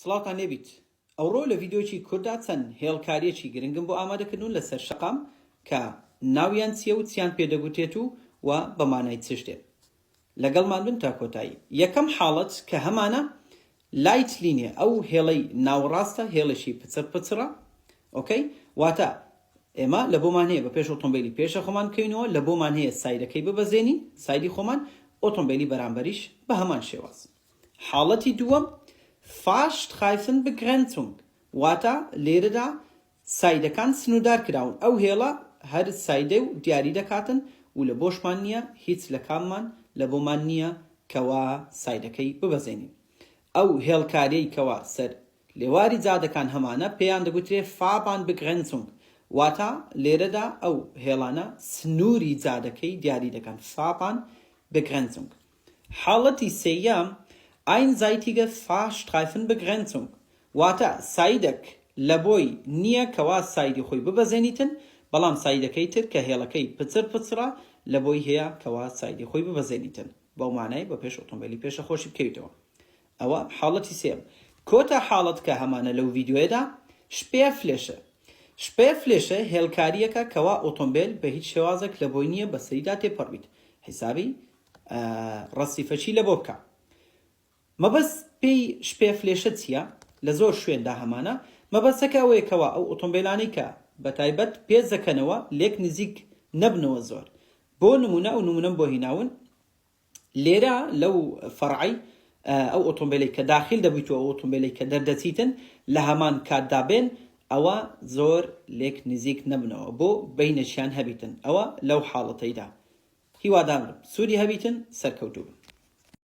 سڵاوتان لێبیت ئەوڕۆ لە ڤیدیۆیەکی کورتدا چەند هێڵکاریەکی گرنگم بۆ ئامادە کردوون لەسەر شەقام کە ناویان چیە و چیان پێ دەگوترێت و وە بە مانای چش دێن لەگەڵمان بن تا کۆتایی یەکەم حاڵەت کە هەمانە Leitlinie ئەو هێڵەی ناوەڕاستە هێڵێکی پچڕ پچڕە okay واتە ئێمە لە بۆمان هەیە بە پێش ئۆتۆمبیلی پێشە خۆمان بکەوینەوە لە بۆمان هەیە side ەکەی ببەزێنین side ی خۆمان ئۆتۆمبیلی بەرامبەریش بە هەمان شێواز حاڵەتی دووەم، Fahrstreifenbegrenzung، واتە لێرەدا side ەکان سنووردار کراون، ئەو هێڵە هەر side ە و دیاری دەکاتن و لە بۆشمان نییە هیچ لە کاممان لە بۆمان نییە کەوا side ەکەی ببەزێنین. ئەو هێڵکاریەی کەوا سەر لێواری جادەکان هەمانە پێیان دەگوترێ Fahrbahnbegrenzung، واتە لێرەدا ئەو هێڵانە سنووری جادەکەی دیاری دەکەن، Fahrbahnbegrenzung. حاڵەتی سێیەم، Einseitige Fahrstreifenbegrenzung، واتە side ەک لەبۆی نییە کەوا side ی خۆی ببەزێنیتن، بەڵام side ەکەی تر کە هێڵەکەی پچڕ پچڕە لەبۆی هەیە کەوا side ی خۆی ببەزێنیتن، بەو مانای بە پێش ئۆتۆمبێلی پێشە خۆشی بکەویتەوە. ئەوە حاڵەتی سێیەم. کۆتا حاڵەت کە هەمانە لەو ڤیدیۆیەدا، Sperrfläche. Sperrfläche هێڵکارییەکە کەوا ئۆتۆمبێل بە هیچ شێوازێک لەبۆی نییە بەسەریدا تێپەڕبیت. حیسابی ڕەسیفەچی لەبۆ بکە. مەبەست پێی Sperrfläche چییە؟ لە زۆر شوێندا هەمانە، مەبەستەکە ئەوەیە کەوا ئەو ئۆتۆمبێلانەی کە بەتایبەت پێز دەکەنەوە لێک نزیک نەبنەوە زۆر. بۆ نموونە ئەو نموونەم بۆ هیناون لێرە لەو فەرعەی ئەو ئۆتۆمبێلەی کە داخیل دەبیت و ئەو ئۆتۆمبێلەی کە دەردەچیتن لە هەمان کاتدا بێن ئەوە زۆر لێک نزیک نەبنەوە بۆ بەینەکیان هەبیتن ئەوە لەو حاڵەتەیدا هیوادارم سوودی هەبیتن سەرکەوتوو بن.